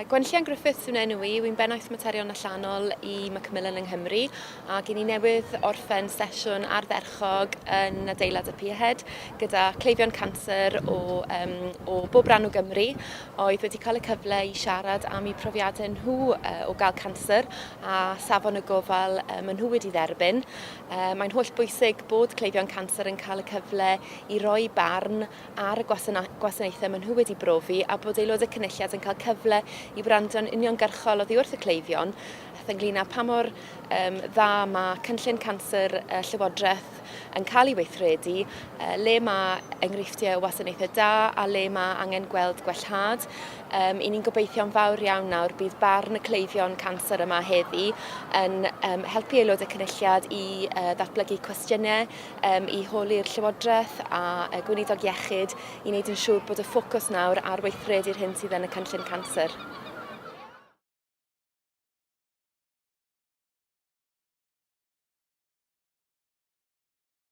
Gwenllian Griffiths yw'n enw i, wy'n bennaeth materion allanol i Macmillan yng Nghymru ac i ni newydd orffen sesiwn ardderchog yn adeilad y Pierhead gyda cleifion canser o, um, o bob rhan o Gymru oedd wedi cael y cyfle i siarad am eu profiadau nhw uh, o gael canser a safon y gofal uh, maen nhw wedi dderbyn. Uh, mae'n holl bwysig bod cleifion canser yn cael y cyfle i roi barn ar y gwasanaethau maen nhw wedi brofi a bod Aelodau Cynulliad yn cael cyfle i wrando'n uniongyrchol oddi wrth y cleifion ynglyn â pa mor um, dda mae cynllun canser y Llywodraeth yn cael ei weithredu, uh, le mae enghreifftiau o wasanaethau da a le mae angen gweld gwellhad. Um, I ni'n gobeithio'n fawr iawn nawr bydd barn y cleifion canser yma heddi yn um, helpu Aelodau Cynulliad i uh, ddatblygu cwestiynau um, i holi'r Llywodraeth a y Gweinidog Iechyd i wneud yn siŵr bod y ffocws nawr ar weithredu'r hyn sydd yn y cynllun canser.